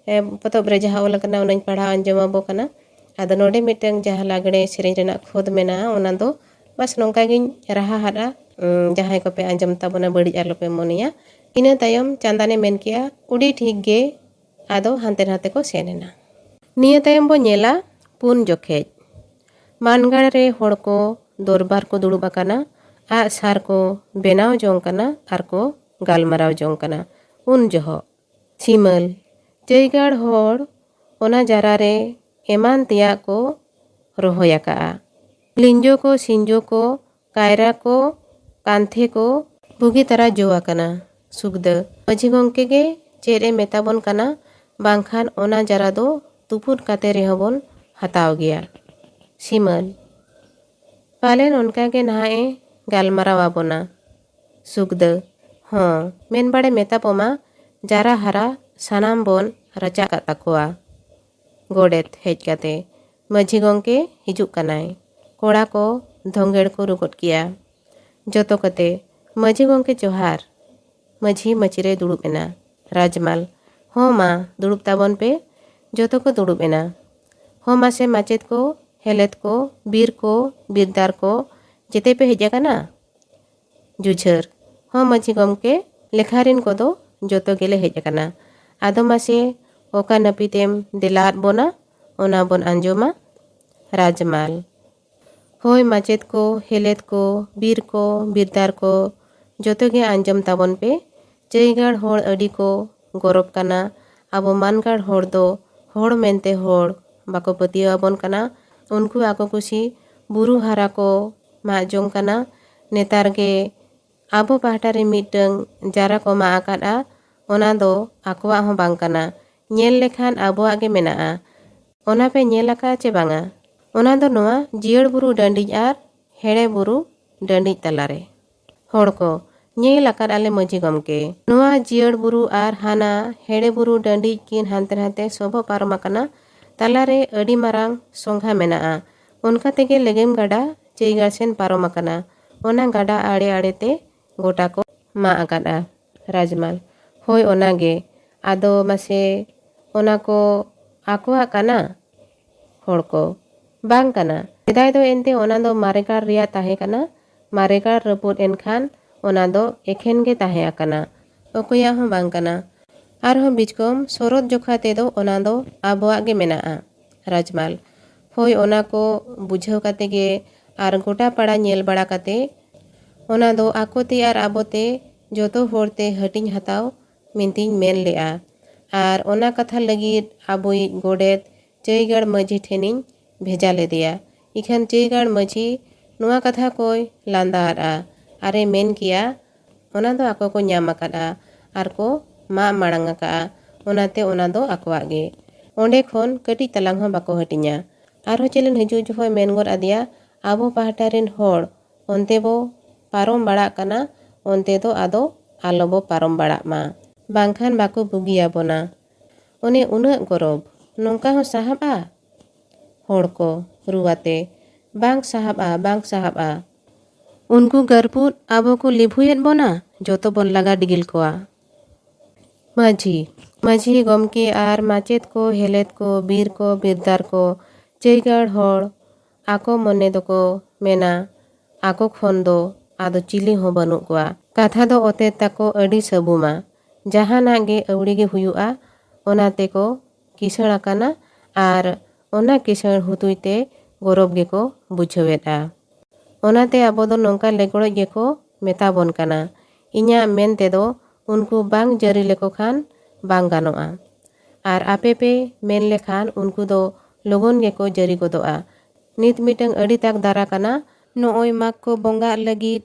ᱮ, ᱯᱚᱛᱚᱵ ᱨᱮ ᱡᱟᱦᱟᱸ ᱚᱞ ᱟᱠᱟᱱᱟ, ᱚᱱᱟᱧ ᱯᱟᱲᱦᱟᱣ ᱟᱸᱡᱚᱢ ᱟᱵᱚ ᱠᱟᱱᱟ᱾ ᱟᱫᱚ ᱱᱚᱰᱮ ᱢᱤᱫᱴᱟᱝ ᱡᱟᱦᱟᱸ ᱞᱟᱜᱽᱲᱮ ᱥᱮᱨᱮᱧ ᱨᱮᱱᱟᱜ ᱠᱷᱚᱫ ᱢᱮᱱᱟᱜᱼᱟ, ᱚᱱᱟ ᱫᱚ ᱵᱟᱥ ᱱᱚᱝᱠᱟ ᱜᱤᱧ ᱨᱟᱦᱟ ᱦᱟᱫᱼᱟ᱾ ᱩᱸ, ᱡᱟᱦᱟᱸᱭ ᱠᱚᱯᱮ ᱟᱸᱡᱚᱢ ᱛᱟᱵᱚᱱᱟ, ᱵᱟᱹᱲᱤᱡ ᱟᱞᱚᱯᱮ ᱢᱚᱱᱮᱭᱟ᱾ ᱤᱱᱟᱹ ᱛᱟᱭᱚᱢ ᱪᱟᱸᱫᱟᱱᱮ ᱢᱮᱱ ᱠᱮᱜᱼᱟ, "ᱩᱰᱤ ᱴᱷᱤᱠ ᱜᱮ", ᱟᱫᱚ ᱦᱟᱱᱛᱮ ᱱᱟᱛᱮ ᱠᱚ ᱥᱮᱱ ᱮᱱᱟ᱾ ᱱᱤᱭᱟᱹ ᱛᱟᱭᱚᱢ ᱵᱚ ᱧᱮᱞᱟ ᱯᱩᱱ ᱡᱚᱠᱷᱮᱡ᱾ ᱢᱟᱱᱜᱟᱲ ᱨᱮ ᱦᱚᱲ ᱠᱚ ᱫᱚᱨᱵᱟᱨ ᱠᱚ ᱫᱩᱲᱩᱵ ᱟᱠᱟᱱᱟ, ᱟᱜ ᱥᱟᱨ ᱠᱚ ᱵᱮᱱᱟᱣ ᱡᱚᱝ ᱠᱟᱱᱟ ᱟᱨ ᱠᱚ ᱜᱟᱞᱢᱟᱨᱟᱣ ᱡᱚᱝ ᱠᱟᱱᱟ᱾ ᱩᱱ ᱡᱚᱦᱚᱜ ᱥᱤᱢᱟᱹᱞ, ᱪᱟᱹᱭᱜᱟᱲ ᱦᱚᱲ ᱚᱱᱟ ᱡᱟᱨᱟ ᱨᱮ ᱮᱢᱟᱱ ᱛᱮᱭᱟᱜ ᱠᱚ ᱨᱚᱦᱚᱭ ᱟᱠᱟᱜᱼᱟ᱾ ᱞᱤᱧᱡᱚ ᱠᱚ, ᱥᱤᱧᱡᱚ ᱠᱚ, ᱠᱟᱭᱨᱟ ᱠᱚ, ᱠᱟᱱᱛᱷᱮ ᱠᱚ ᱵᱩᱜᱤ ᱛᱟᱨᱟ ᱡᱚ ᱟᱠᱟᱱᱟ᱾ ᱥᱩᱠᱫᱟᱹ, ᱢᱟᱹᱡᱷᱤ ᱜᱚᱢᱠᱮ ᱜᱮ ᱪᱮᱫ ᱮ ᱢᱮᱛᱟ ᱵᱚᱱ ᱠᱟᱱᱟ, ᱵᱟᱝᱠᱷᱟᱱ ᱚᱱᱟ ᱡᱟᱨᱟ ᱫᱚ ᱛᱩᱯᱩᱫ ᱠᱟᱛᱮ ᱨᱮᱦᱚᱸ ᱵᱚᱱ ᱦᱟᱛᱟᱣ ᱜᱮᱭᱟ᱾ ᱥᱤᱢᱟᱹᱞ, ᱯᱟᱞᱮᱱ ᱚᱱᱠᱟ ᱜᱮ ᱱᱟᱦᱟᱜ ᱮ ᱜᱟᱞᱢᱟᱨᱟᱣ ᱟᱵᱚᱱᱟ᱾ ᱥᱩᱠᱫᱟᱹ, ᱦᱚᱸ, ᱢᱮᱱ ᱵᱟᱲᱮ ᱢᱮᱛᱟ ᱵᱚᱢᱟ, ᱡᱟᱨᱟ ᱦᱟᱨᱟ ᱥᱟᱱᱟᱢ ᱵᱚᱱ ᱨᱟᱪᱟ ᱠᱟᱜ ᱛᱟᱠᱚᱣᱟ᱾ ᱜᱚᱰᱮᱛ ᱦᱮᱡ ᱠᱟᱛᱮ ᱢᱟᱹᱡᱷᱤ ᱜᱚᱢᱠᱮ ᱦᱤᱡᱩᱜ ᱠᱟᱱᱟᱭ᱾ ᱠᱚᱲᱟ ᱠᱚ ᱫᱷᱚᱝᱜᱮᱲ ᱠᱚ ᱨᱩ ᱜᱚᱫ ᱠᱮᱭᱟ᱾ ᱡᱚᱛᱚ ᱠᱚᱛᱮ, "ᱢᱟᱹᱡᱷᱤ ᱜᱚᱢᱠᱮ ᱡᱚᱦᱟᱨ!" ᱢᱟᱹᱡᱷᱤ ᱢᱟᱹᱪᱤ ᱨᱮᱭ ᱫᱩᱲᱩᱵ ᱮᱱᱟ᱾ ᱨᱟᱡᱽᱢᱟᱞ, "ᱦᱚᱸ ᱢᱟ, ᱫᱩᱲᱩᱵ ᱛᱟᱵᱚᱱ ᱯᱮ᱾" ᱡᱚᱛᱚ ᱠᱚ ᱫᱩᱲᱩᱵ ᱮᱱᱟ᱾ "ᱦᱚᱸ ᱢᱟᱥᱮ ᱢᱟᱪᱮᱛ ᱠᱚ, ᱦᱮᱞᱮᱛ ᱠᱚ, ᱵᱤᱨ ᱠᱚ, ᱵᱤᱨᱫᱟᱨ ᱠᱚ, ᱡᱮᱛᱮ ᱯᱮ ᱦᱮᱡ ᱟᱠᱟᱱᱟ?" ᱡᱩᱡᱷᱟᱹᱨ, "ᱦᱚᱸ ᱢᱟᱹᱡᱷᱤ ᱜᱚᱢᱠᱮ, ᱞᱮᱠᱷᱟ ᱨᱤᱱ ᱠᱚᱫᱚ ᱡᱚᱛᱚ ᱜᱮᱞᱮ ᱦᱮᱡ ᱟᱠᱟᱱᱟ᱾ ᱟᱫᱚ ᱢᱟᱥᱮ ᱚᱠᱟ ᱱᱟᱹᱯᱤᱛᱮᱢ ᱫᱮᱞᱟ ᱟᱫ ᱵᱚᱱᱟ, ᱚᱱᱟ ᱵᱚᱱ ᱟᱸᱡᱚᱢᱟ᱾" ᱨᱟᱡᱽᱢᱟᱞ, "ᱦᱳᱭ ᱢᱟᱪᱮᱛ ᱠᱚ, ᱦᱮᱞᱮᱛ ᱠᱚ, ᱵᱤᱨ ᱠᱚ, ᱵᱤᱨᱫᱟᱨ ᱠᱚ, ᱡᱚᱛᱚ ᱜᱮ ᱟᱸᱡᱚᱢ ᱛᱟᱵᱚᱱ ᱯᱮ᱾ ᱪᱟᱹᱭᱜᱟᱲ ᱦᱚᱲ ᱟᱹᱰᱤ ᱠᱚ ᱜᱚᱨᱚᱵ ᱠᱟᱱᱟ᱾ ᱟᱵᱚ ᱢᱟᱱᱜᱟᱲ ᱦᱚᱲ ᱫᱚ ᱦᱚᱲ ᱢᱮᱱᱛᱮ ᱦᱚᱲ ᱵᱟᱠᱚ ᱯᱟᱹᱛᱭᱟᱹᱣ ᱟᱵᱚᱱ ᱠᱟᱱᱟ᱾ ᱩᱱᱠᱩ ᱟᱠᱚ ᱠᱩᱥᱤ ᱵᱩᱨᱩ ᱦᱟᱨᱟ ᱠᱚ ᱢᱟᱜ ᱡᱚᱝ ᱠᱟᱱᱟ᱾ ᱱᱮᱛᱟᱨ ᱜᱮ ᱟᱵᱚ ᱯᱟᱦᱴᱟ ᱨᱮ ᱢᱤᱫᱴᱟᱹᱝ ᱡᱟᱨᱟ ᱠᱚ ᱢᱟᱜ ᱟᱠᱟᱫᱼᱟ, ᱚᱱᱟ ᱫᱚ ᱟᱠᱚᱣᱟᱜ ᱦᱚᱸ ᱵᱟᱝ ᱠᱟᱱᱟ᱾ ᱧᱮᱞ ᱞᱮᱠᱷᱟᱱ ᱟᱵᱚᱣᱟᱜ ᱜᱮ ᱢᱮᱱᱟᱜᱼᱟ᱾ ᱚᱱᱟ ᱯᱮ ᱧᱮᱞ ᱟᱠᱟᱫᱼᱟ ᱪᱮ ᱵᱟᱝᱟ? ᱚᱱᱟ ᱫᱚ ᱱᱚᱣᱟ ᱡᱤᱭᱟᱹᱲ ᱵᱩᱨᱩ ᱰᱟᱹᱸᱰᱤᱡ ᱟᱨ ᱦᱮᱲᱮ ᱵᱩᱨᱩ ᱰᱟᱹᱸᱰᱤᱡ ᱛᱟᱞᱟᱨᱮ᱾ ᱦᱚᱲ ᱠᱚ, ᱧᱮᱞ ᱟᱠᱟᱫ ᱟᱞᱮ ᱢᱟᱹᱡᱷᱤ ᱜᱚᱢᱠᱮ᱾ ᱱᱚᱣᱟ ᱡᱤᱭᱟᱹᱲ ᱵᱩᱨᱩ ᱟᱨ ᱦᱟᱱᱟ ᱦᱮᱲᱮ ᱵᱩᱨᱩ ᱰᱟᱹᱸᱰᱤᱡ ᱠᱤᱱ ᱦᱟᱱᱛᱮ ᱱᱟᱛᱮ ᱥᱚᱵᱚᱜ ᱯᱟᱨᱚᱢ ᱟᱠᱟᱱᱟ᱾ ᱛᱟᱞᱟᱨᱮ ᱟᱹᱰᱤ ᱢᱟᱨᱟᱝ ᱥᱚᱸᱜᱷᱟ ᱢᱮᱱᱟᱜᱼᱟ᱾ ᱚᱱᱠᱟ ᱛᱮᱜᱮ ᱞᱮᱜᱮᱢ ᱜᱟᱰᱟ ᱪᱟᱹᱭᱜᱟᱲ ᱥᱮᱱ ᱯᱟᱨᱚᱢ ᱟᱠᱟᱱᱟ᱾ ᱚᱱᱟ ᱜᱟᱰᱟ ᱟᱲᱮ ᱟᱲᱮ ᱛᱮ ᱜᱚᱴᱟ ᱠᱚ ᱢᱟᱜ ᱟᱠᱟᱫᱼᱟ᱾ ᱨᱟᱡᱽᱢᱟᱞ, ᱦᱳᱭ ᱚᱱᱟᱜᱮ᱾ ᱟᱫᱚ ᱢᱟᱥᱮ ᱚᱱᱟ ᱠᱚ ᱟᱠᱚᱣᱟᱜ ᱠᱟᱱᱟ? ᱦᱚᱲ ᱠᱚ, ᱵᱟᱝ ᱠᱟᱱᱟ᱾ ᱥᱮᱫᱟᱭ ᱫᱚ ᱮᱱᱛᱮ ᱚᱱᱟ ᱫᱚ ᱢᱟᱨᱮ ᱜᱟᱲ ᱨᱮᱭᱟᱜ ᱛᱟᱦᱮᱸ ᱠᱟᱱᱟ᱾ ᱢᱟᱨᱮ ᱜᱟᱲ ᱨᱟᱹᱯᱩᱫ ᱮᱱᱠᱷᱟᱱ ᱚᱱᱟ ᱫᱚ ᱮᱠᱷᱮᱱ ᱜᱮ ᱛᱟᱦᱮᱸ ᱟᱠᱟᱱᱟ᱾ ᱚᱠᱚᱭᱟᱜ ᱦᱚᱸ ᱵᱟᱝ ᱠᱟᱱᱟ᱾ ᱟᱨᱦᱚᱸ ᱵᱤᱪᱠᱚᱢ ᱥᱚᱨᱚᱛ ᱡᱚᱠᱷᱟ ᱛᱮᱫᱚ ᱚᱱᱟ ᱫᱚ ᱟᱵᱚᱣᱟᱜ ᱜᱮ ᱢᱮᱱᱟᱜᱼᱟ᱾ ᱨᱟᱡᱽᱢᱟᱞ, ᱦᱳᱭ ᱚᱱᱟ ᱠᱚ ᱵᱩᱡᱷᱟᱹᱣ ᱠᱟᱛᱮ ᱜᱮ ᱟᱨ ᱜᱚᱴᱟ ᱯᱟᱲᱟ ᱧᱮᱞ ᱵᱟᱲᱟ ᱠᱟᱛᱮ ᱚᱱᱟ ᱫᱚ ᱟᱠᱚᱛᱮ ᱟᱨ ᱟᱵᱚᱛᱮ ᱡᱚᱛᱚ ᱦᱚᱲᱛᱮ ᱦᱟᱹᱴᱤᱧ ᱦᱟᱛᱟᱣ ᱢᱮᱱᱛᱮᱧ ᱢᱮᱱ ᱞᱮᱜᱼᱟ᱾ ᱟᱨ ᱚᱱᱟ ᱠᱟᱛᱷᱟ ᱞᱟᱹᱜᱤᱫ ᱟᱵᱚᱭᱤᱡ ᱜᱚᱰᱮᱛ ᱪᱟᱹᱭᱜᱟᱲ ᱢᱟᱹᱡᱷᱤ ᱴᱷᱮᱱᱤᱧ ᱵᱷᱮᱡᱟ ᱞᱮᱫᱮᱭᱟ᱾ ᱤᱠᱷᱟᱹᱱ ᱪᱟᱹᱭᱜᱟᱲ ᱢᱟᱹᱡᱷᱤ ᱱᱚᱣᱟ ᱠᱟᱛᱷᱟ ᱠᱚᱭ ᱞᱟᱸᱫᱟ ᱟᱫᱼᱟ ᱟᱨᱮ ᱢᱮᱱ ᱠᱮᱭᱟ, ᱚᱱᱟ ᱫᱚ ᱟᱠᱚ ᱠᱚ ᱧᱟᱢ ᱟᱠᱟᱫᱼᱟ ᱟᱨ ᱠᱚ ᱢᱟᱜ ᱢᱟᱲᱟᱝ ᱟᱠᱟᱫᱼᱟ, ᱚᱱᱟᱛᱮ ᱚᱱᱟ ᱫᱚ ᱟᱠᱚᱣᱟᱜ ᱜᱮ᱾ ᱚᱸᱰᱮ ᱠᱷᱚᱱ ᱠᱟᱹᱴᱤᱡ ᱛᱟᱞᱟᱝ ᱦᱚᱸ ᱵᱟᱠᱚ ᱦᱟᱹᱴᱤᱧᱟ᱾ ᱟᱨᱦᱚᱸ ᱪᱮᱞᱮᱱ ᱦᱤᱡᱩᱜ ᱡᱚᱠᱷᱚᱱ ᱢᱮᱱ ᱜᱚᱫ ᱟᱫᱮᱭᱟ, ᱟᱵᱚ ᱯᱟᱦᱴᱟ ᱨᱮᱱ ᱦᱚᱲ ᱚᱱᱛᱮ ᱵᱚ ᱯᱟᱨᱚᱢ ᱵᱟᱲᱟᱜ ᱠᱟᱱᱟ, ᱚᱱᱛᱮ ᱫᱚ ᱟᱫᱚ ᱟᱞᱚ ᱵᱚ ᱯᱟᱨᱚᱢ ᱵᱟᱲᱟᱜ ᱢᱟ, ᱵᱟᱝᱠᱷᱟᱱ ᱵᱟᱠᱚ ᱵᱩᱜᱤᱭᱟᱵᱚᱱᱟ᱾ ᱚᱱᱮ ᱩᱱᱟᱹᱜ ᱜᱚᱨᱚᱵᱽ, ᱱᱚᱝᱠᱟ ᱦᱚᱸ ᱥᱟᱦᱟᱵᱼᱟ? ᱦᱚᱲ ᱠᱚ ᱨᱩᱣᱟᱛᱮ, ᱵᱟᱝ ᱥᱟᱦᱟᱵᱼᱟ, ᱵᱟᱝ ᱥᱟᱦᱟᱵᱼᱟ᱾ ᱩᱱᱠᱩ ᱜᱟᱹᱨᱯᱩᱫ ᱟᱵᱚ ᱠᱚ ᱞᱤᱵᱷᱩᱭᱮᱫ ᱵᱚᱱᱟ, ᱡᱚᱛᱚ ᱵᱚᱱ ᱞᱟᱜᱟ ᱰᱤᱜᱤᱞ ᱠᱚᱣᱟ᱾ ᱢᱟᱹᱡᱷᱤ, ᱢᱟᱹᱡᱷᱤ ᱜᱚᱢᱠᱮ ᱟᱨ ᱢᱟᱪᱮᱛ ᱠᱚ, ᱦᱮᱞᱮᱛ ᱠᱚ, ᱵᱤᱨ ᱠᱚ, ᱵᱤᱨᱫᱟᱨ ᱠᱚ, ᱪᱟᱹᱭᱜᱟᱲ ᱦᱚᱲ, ᱟᱠᱚ ᱢᱚᱱᱮ ᱫᱚᱠᱚ ᱢᱮᱱᱟ, ᱟᱠᱚ ᱠᱷᱚᱱ ᱫᱚ ᱟᱫᱚ ᱪᱤᱞᱤ ᱦᱚᱸ ᱵᱟᱹᱱᱩᱜ ᱠᱚᱣᱟ᱾ ᱠᱟᱛᱷᱟ ᱫᱚ ᱚᱛᱮ ᱛᱟᱠᱚ ᱟᱹᱰᱤ ᱥᱟᱹᱵᱩᱢᱟ᱾ ᱡᱟᱦᱟᱱᱟᱜ ᱜᱮ ᱟᱹᱣᱲᱤ ᱜᱮ ᱦᱩᱭᱩᱜᱼᱟ, ᱚᱱᱟ ᱛᱮᱠᱚ ᱠᱤᱥᱟᱹᱬ ᱟᱠᱟᱱᱟ ᱟᱨ ᱚᱱᱟ ᱠᱤᱥᱟᱹᱬ ᱦᱩᱛᱩᱭ ᱛᱮ ᱜᱚᱨᱚᱵᱽ ᱜᱮᱠᱚ ᱵᱩᱡᱷᱟᱹᱣᱮᱫᱼᱟ᱾ ᱚᱱᱟᱛᱮ ᱟᱵᱚ ᱫᱚ ᱱᱚᱝᱠᱟ ᱞᱮᱜᱚᱲᱚᱡ ᱜᱮᱠᱚ ᱢᱮᱛᱟ ᱵᱚᱱ ᱠᱟᱱᱟ᱾ ᱤᱧᱟᱹᱜ ᱢᱮᱱ ᱛᱮᱫᱚ ᱩᱱᱠᱩ ᱵᱟᱝ ᱡᱟᱹᱨᱤ ᱞᱮᱠᱚ ᱠᱷᱟᱱ ᱵᱟᱝ ᱜᱟᱱᱚᱜᱼᱟ᱾ ᱟᱨ ᱟᱯᱮ ᱯᱮ ᱢᱮᱱ ᱞᱮᱠᱷᱟᱱ ᱩᱱᱠᱩ ᱫᱚ ᱞᱚᱜᱚᱱ ᱜᱮᱠᱚ ᱡᱟᱹᱨᱤ ᱜᱚᱫᱚᱜᱼᱟ᱾ ᱱᱤᱛ ᱢᱤᱫᱴᱟᱝ ᱟᱹᱰᱤ ᱛᱟᱠ ᱫᱟᱨᱟ ᱠᱟᱱᱟ, ᱱᱚᱜᱼᱚᱭ ᱢᱟᱜᱽ ᱠᱚ ᱵᱚᱸᱜᱟᱜ ᱞᱟᱹᱜᱤᱫ᱾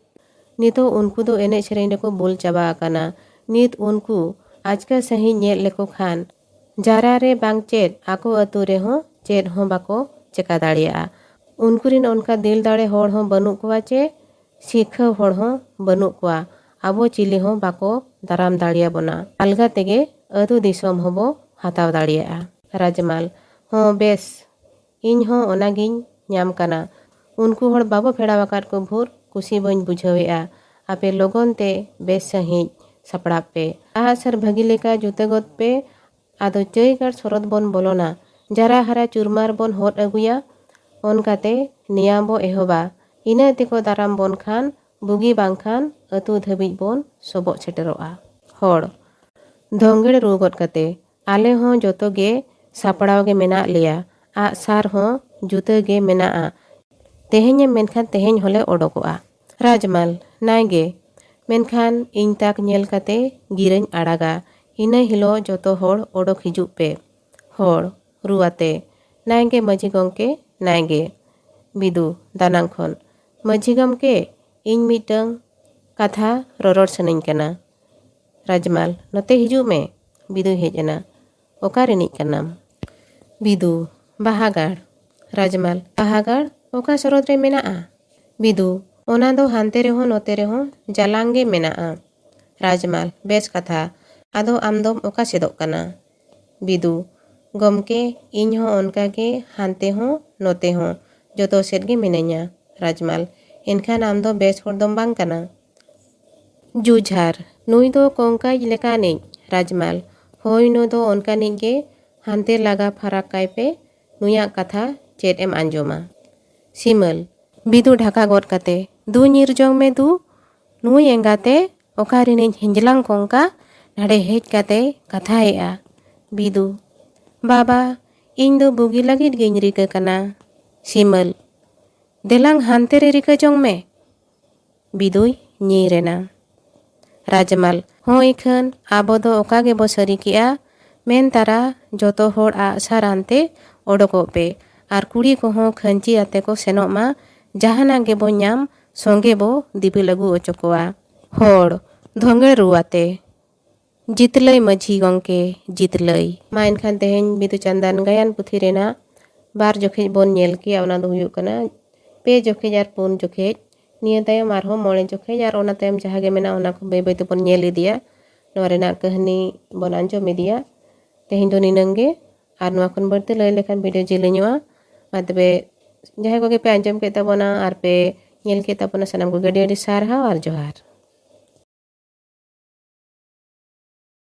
ᱱᱤᱛᱚᱜ ᱩᱱᱠᱩ ᱫᱚ ᱮᱱᱮᱡ ᱥᱮᱨᱮᱧ ᱨᱮᱠᱚ ᱵᱩᱞ ᱪᱟᱵᱟ ᱟᱠᱟᱱᱟ᱾ ᱱᱤᱛ ᱩᱱᱠᱩ ᱟᱪᱠᱟ ᱥᱟᱺᱦᱤᱡ ᱧᱮᱞ ᱞᱮᱠᱚ ᱠᱷᱟᱱ, ᱡᱟᱨᱟ ᱨᱮ ᱵᱟᱝ ᱪᱮᱫ, ᱟᱠᱚ ᱟᱹᱛᱩ ᱨᱮᱦᱚᱸ ᱪᱮᱫ ᱦᱚᱸ ᱵᱟᱠᱚ ᱪᱮᱠᱟ ᱫᱟᱲᱮᱭᱟᱜᱼᱟ᱾ ᱩᱱᱠᱩ ᱨᱮᱱ ᱚᱱᱠᱟ ᱫᱤᱞ ᱫᱟᱲᱮ ᱦᱚᱲ ᱦᱚᱸ ᱵᱟᱹᱱᱩᱜ ᱠᱚᱣᱟ ᱪᱮ ᱥᱤᱠᱷᱟᱹᱣ ᱦᱚᱲ ᱦᱚᱸ ᱵᱟᱹᱱᱩᱜ ᱠᱚᱣᱟ᱾ ᱟᱵᱚ ᱪᱤᱞᱤ ᱦᱚᱸ ᱵᱟᱠᱚ ᱫᱟᱨᱟᱢ ᱫᱟᱲᱮᱭᱟᱵᱚᱱᱟ᱾ ᱟᱞᱜᱟ ᱛᱮᱜᱮ ᱟᱹᱛᱩ ᱫᱤᱥᱚᱢ ᱦᱚᱸᱵᱚ ᱦᱟᱛᱟᱣ ᱫᱟᱲᱮᱭᱟᱜᱼᱟ᱾ ᱨᱟᱡᱽᱢᱟᱞ, ᱦᱚᱸ ᱵᱮᱥ, ᱤᱧ ᱦᱚᱸ ᱚᱱᱟᱜᱤᱧ ᱧᱟᱢ ᱠᱟᱱᱟ᱾ ᱩᱱᱠᱩ ᱦᱚᱲ ᱵᱟᱵᱚ ᱯᱷᱮᱲᱟᱣ ᱟᱠᱟᱫ ᱠᱚ ᱵᱷᱳᱨ ᱠᱩᱥᱤ ᱵᱟᱹᱧ ᱵᱩᱡᱷᱟᱹᱣᱮᱫᱼᱟ᱾ ᱟᱯᱮ ᱞᱚᱜᱚᱱ ᱛᱮ ᱵᱮᱥ ᱥᱟᱺᱦᱤᱡ ᱥᱟᱯᱲᱟᱜ ᱯᱮ᱾ ᱟᱜᱼᱥᱟᱨ ᱵᱷᱟᱹᱜᱤ ᱞᱮᱠᱟ ᱡᱩᱛᱟᱹ ᱜᱚᱫ ᱯᱮ᱾ ᱟᱫᱚ ᱪᱟᱹᱭ ᱜᱟᱲ ᱥᱚᱨᱚᱛ ᱵᱚᱱ ᱵᱚᱞᱚᱱᱟ᱾ ᱡᱟᱨᱟ ᱦᱟᱨᱟ ᱪᱩᱨᱢᱟᱨ ᱵᱚᱱ ᱦᱚᱫ ᱟᱹᱜᱩᱭᱟ᱾ ᱚᱱᱠᱟᱛᱮ ᱱᱮᱭᱟᱢ ᱵᱚ ᱮᱦᱚᱵᱟ᱾ ᱤᱱᱟᱹ ᱛᱮᱠᱚ ᱫᱟᱨᱟᱢ ᱵᱚᱱ ᱠᱷᱟᱱ ᱵᱩᱜᱤ ᱵᱟᱝᱠᱷᱟᱱ ᱟᱹᱛᱩ ᱫᱷᱟᱹᱵᱤᱡ ᱵᱚᱱ ᱥᱚᱵᱚᱜ ᱥᱮᱴᱮᱨᱚᱜᱼᱟ᱾ ᱦᱚᱲ, ᱫᱷᱚᱝᱜᱮᱲ ᱨᱩ ᱜᱚᱫ ᱠᱟᱛᱮ, ᱟᱞᱮ ᱦᱚᱸ ᱡᱚᱛᱚ ᱜᱮ ᱥᱟᱯᱲᱟᱣ ᱜᱮ ᱢᱮᱱᱟᱜ ᱞᱮᱭᱟ᱾ ᱟᱜᱼᱥᱟᱨ ᱦᱚᱸ ᱡᱩᱛᱟᱹ ᱜᱮ ᱢᱮᱱᱟᱜᱼᱟ᱾ ᱛᱮᱦᱮᱧᱮᱢ ᱢᱮᱱᱠᱷᱟᱱ ᱛᱮᱦᱮᱧ ᱦᱚᱸᱞᱮ ᱚᱰᱚᱠᱚᱜᱼᱟ᱾ ᱨᱟᱡᱽᱢᱟᱞ, ᱱᱟᱭᱜᱮ, ᱢᱮᱱᱠᱷᱟᱱ ᱤᱧ ᱛᱟᱠ ᱧᱮᱞ ᱠᱟᱛᱮ ᱜᱤᱨᱟᱹᱧ ᱟᱲᱟᱜᱟ᱾ ᱤᱱᱟᱹ ᱦᱤᱞᱳᱜ ᱡᱚᱛᱚ ᱦᱚᱲ ᱚᱰᱚᱠ ᱦᱤᱡᱩᱜ ᱯᱮ᱾ ᱦᱚᱲ, ᱨᱩ ᱟᱛᱮ, ᱱᱟᱭᱜᱮ ᱢᱟᱹᱡᱷᱤ ᱜᱚᱢᱠᱮ, ᱱᱟᱭᱜᱮ᱾ ᱵᱤᱫᱩ, ᱫᱟᱱᱟᱝ ᱠᱷᱚᱱ, ᱢᱟᱹᱡᱷᱤ ᱜᱚᱢᱠᱮ, ᱤᱧ ᱢᱤᱫᱴᱟᱹᱝ ᱠᱟᱛᱷᱟ ᱨᱚᱨᱚᱲ ᱥᱟᱱᱟᱧ ᱠᱟᱱᱟ᱾ ᱨᱟᱡᱽᱢᱟᱞ, ᱱᱚᱛᱮ ᱦᱤᱡᱩᱜ ᱢᱮ᱾ ᱵᱤᱫᱩᱭ ᱦᱮᱡ ᱮᱱᱟ᱾ ᱚᱠᱟ ᱨᱤᱱᱤᱡ ᱠᱟᱱᱟᱢ? ᱵᱤᱫᱩ, ᱵᱟᱦᱟᱜᱟᱲ᱾ ᱨᱟᱡᱽᱢᱟᱞ, ᱵᱟᱦᱟᱜᱟᱲ ᱚᱠᱟ ᱥᱚᱨᱚᱛ ᱨᱮ ᱢᱮᱱᱟᱜᱼᱟ? ᱵᱤᱫᱩ, ᱚᱱᱟ ᱫᱚ ᱦᱟᱱᱛᱮ ᱨᱮᱦᱚᱸ ᱱᱚᱛᱮ ᱨᱮᱦᱚᱸ ᱡᱟᱞᱟᱝ ᱜᱮ ᱢᱮᱱᱟᱜᱼᱟ᱾ ᱨᱟᱡᱽᱢᱟᱞ, ᱵᱮᱥ ᱠᱟᱛᱷᱟ᱾ ᱟᱫᱚ ᱟᱢ ᱫᱚᱢ ᱚᱠᱟ ᱥᱮᱫᱚᱜ ᱠᱟᱱᱟ? ᱵᱤᱫᱩ, ᱜᱚᱢᱠᱮ, ᱤᱧ ᱦᱚᱸ ᱚᱱᱠᱟ ᱜᱮ ᱦᱟᱱᱛᱮ ᱦᱚᱸ ᱱᱚᱛᱮ ᱦᱚᱸ ᱡᱚᱛᱚ ᱥᱮᱫ ᱜᱮ ᱢᱤᱱᱟᱹᱧᱟ᱾ ᱨᱟᱡᱽᱢᱟᱞ, ᱮᱱᱠᱷᱟᱱ ᱟᱢ ᱫᱚ ᱵᱮᱥ ᱦᱚᱲ ᱫᱚᱢ ᱵᱟᱝ ᱠᱟᱱᱟ᱾ ᱡᱩᱡᱷᱟᱨ, ᱱᱩᱭ ᱫᱚ ᱠᱚᱝᱠᱟᱭᱤᱡ ᱞᱮᱠᱟᱱᱤᱡ᱾ ᱨᱟᱡᱽᱢᱟᱞ, ᱦᱳᱭ, ᱱᱩᱭ ᱫᱚ ᱚᱱᱠᱟᱱᱤᱡ ᱜᱮ᱾ ᱦᱟᱱᱛᱮ ᱞᱟᱜᱟ ᱯᱷᱟᱨᱟᱠ ᱠᱟᱭ ᱯᱮ, ᱱᱩᱭᱟᱜ ᱠᱟᱛᱷᱟ ᱪᱮᱫ ᱮᱢ ᱟᱸᱡᱚᱢᱟ? ᱥᱤᱢᱟᱹᱞ, ᱵᱤᱫᱩ ᱰᱷᱟᱠᱟ ᱜᱚᱫ ᱠᱟᱛᱮ, ᱫᱩ ᱧᱤᱨ ᱡᱚᱝ ᱢᱮ ᱫᱩ, ᱱᱩᱭ ᱮᱸᱜᱟᱛᱮ ᱚᱠᱟ ᱨᱤᱱᱤᱡ ᱦᱤᱧᱡᱽᱞᱟᱝ ᱠᱚᱝᱠᱟ ᱱᱟᱰᱮ ᱦᱮᱡ ᱠᱟᱛᱮᱭ ᱠᱟᱛᱷᱟᱭᱮᱜᱼᱟ᱾ ᱵᱤᱫᱩ, ᱵᱟᱵᱟ, ᱤᱧ ᱫᱚ ᱵᱩᱜᱤ ᱞᱟᱹᱜᱤᱫ ᱜᱤᱧ ᱨᱤᱠᱟᱹ ᱠᱟᱱᱟ᱾ ᱥᱤᱢᱟᱹᱞ, ᱫᱮᱞᱟᱝ ᱦᱟᱱᱛᱮ ᱨᱮ ᱨᱤᱠᱟᱹ ᱡᱚᱝ ᱢᱮ᱾ ᱵᱤᱫᱩᱭ ᱧᱤᱨ ᱮᱱᱟ᱾ ᱨᱟᱡᱽᱢᱟᱞ, ᱦᱚᱸ ᱤᱠᱷᱟᱹᱱ ᱟᱵᱚ ᱫᱚ ᱚᱠᱟ ᱜᱮᱵᱚ ᱥᱟᱹᱨᱤ ᱠᱮᱜᱼᱟ᱾ ᱢᱮᱱ ᱛᱟᱨᱟ ᱡᱚᱛᱚ ᱦᱚᱲ ᱟᱜᱼᱥᱟᱨ ᱟᱱᱛᱮ ᱚᱰᱚᱠᱚᱜ ᱯᱮ, ᱟᱨ ᱠᱩᱲᱤ ᱠᱚᱦᱚᱸ ᱠᱷᱟᱹᱧᱪᱤ ᱟᱛᱮ ᱠᱚ ᱥᱮᱱᱚᱜ ᱢᱟ᱾ ᱡᱟᱦᱟᱱᱟᱜ ᱜᱮᱵᱚ ᱧᱟᱢ, ᱥᱚᱸᱜᱮ ᱵᱚ ᱫᱤᱯᱤᱞ ᱟᱹᱜᱩ ᱚᱪᱚ ᱠᱚᱣᱟ᱾ ᱦᱚᱲ, ᱫᱷᱚᱸᱜᱮᱲ ᱨᱩᱣᱟᱛᱮ᱾ ᱡᱤᱛᱞᱟᱹᱭ ᱢᱟᱹᱡᱷᱤ ᱜᱚᱢᱠᱮ, ᱡᱤᱛᱞᱟᱹᱭ᱾ ᱢᱟ ᱮᱱᱠᱷᱟᱱ ᱛᱮᱦᱮᱧ ᱵᱤᱫᱩ ᱪᱟᱸᱫᱟᱱ ᱜᱟᱭᱟᱱ ᱯᱩᱛᱷᱤ ᱨᱮᱱᱟᱜ ᱵᱟᱨ ᱡᱚᱠᱷᱮᱡ ᱵᱚᱱ ᱧᱮᱞ ᱠᱮᱜᱼᱟ, ᱚᱱᱟ ᱫᱚ ᱦᱩᱭᱩᱜ ᱠᱟᱱᱟ ᱯᱮ ᱡᱚᱠᱷᱮᱡ ᱟᱨ ᱯᱩᱱ ᱡᱚᱠᱷᱮᱡ᱾ ᱱᱤᱭᱟᱹ ᱛᱟᱭᱚᱢ ᱟᱨᱦᱚᱸ ᱢᱚᱬᱮ ᱡᱚᱠᱷᱮᱡ, ᱟᱨ ᱚᱱᱟ ᱛᱟᱭᱚᱢ ᱡᱟᱦᱟᱸ ᱜᱮ ᱢᱮᱱᱟᱜᱼᱟ, ᱚᱱᱟ ᱠᱚ ᱵᱟᱹᱭ ᱵᱟᱹᱭ ᱛᱮᱵᱚᱱ ᱧᱮᱞ ᱤᱫᱤᱭᱟ᱾ ᱱᱚᱣᱟ ᱨᱮᱱᱟᱜ ᱠᱟᱹᱦᱱᱤ ᱵᱚᱱ ᱟᱸᱡᱚᱢ ᱤᱫᱤᱭᱟ᱾ ᱛᱮᱦᱮᱧ ᱫᱚ ᱱᱤᱱᱟᱹᱝ ᱜᱮ, ᱟᱨ ᱱᱚᱣᱟ ᱠᱷᱚᱱ ᱵᱟᱹᱲᱛᱤ ᱞᱟᱹᱭ ᱞᱮᱠᱷᱟᱱ ᱵᱷᱤᱰᱤᱭᱳ ᱡᱤᱞᱤᱧᱚᱜᱼᱟ᱾ ᱢᱟ ᱛᱚᱵᱮ, ᱡᱟᱦᱟᱸᱭ ᱠᱚᱜᱮ ᱯᱮ ᱟᱸᱡᱚᱢ ᱠᱮᱫ ᱛᱟᱵᱚᱱᱟ ᱟᱨ ᱯᱮ ᱧᱮᱞ ᱠᱮᱫ ᱛᱟᱵᱚᱱᱟ, ᱥᱟᱱᱟᱢ ᱠᱚᱜᱮ ᱟᱹᱰᱤ ᱟᱹᱰᱤ ᱥᱟᱨᱦᱟᱣ ᱟᱨ ᱡᱚᱦᱟᱨ᱾